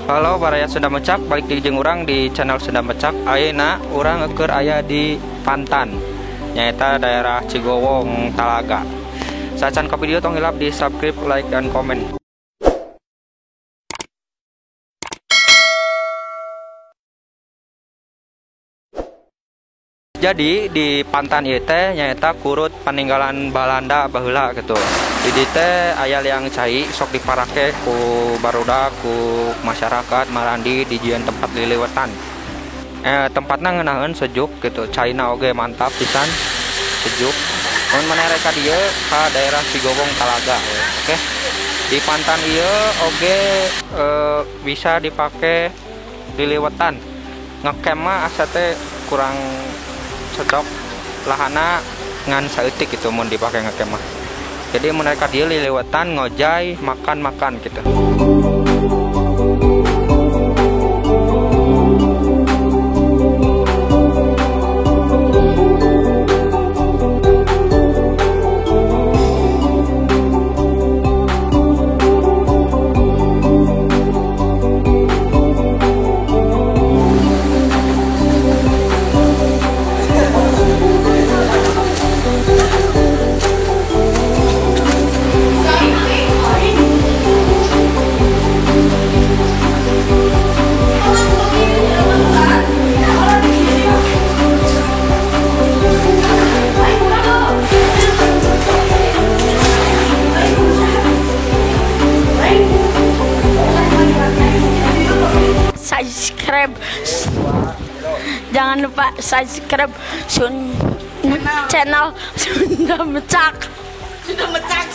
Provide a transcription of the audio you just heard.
Halo baraya Sunda Mecak, balik di jeung urang di channel Sunda Mecak. Ayeuna urang keur aya di Pantan, nyaeta daerah Cigowong, Talaga. Sacan ka video tong hilap di subscribe, like, dan komen. Jadi di Pantan ieu teh nyaeta kurut peninggalan Balanda baheula gitu. Di dieu teh aya liang cai sok diparake ku barudak ku masyarakat marandi di jian tempat liliwetan. Tempatna ngeunaheun sejuk gitu, caina oge mantap pisan, sejuk. Mun maneh rek ka dieu ka daerah Cigowong Talaga we. Oke. Di Pantan ieu oge bisa dipake liliwetan. Ngecamp mah asa teh kurang cocok, lahana ngan saeutik gitu mun dipake ngecamp mah. Jadi mun rek ka dieu liliwetan, ngojay, makan-makan gitu. Subscribe, jangan lupa subscribe channel Sunda Mecak. Sunda Mecak.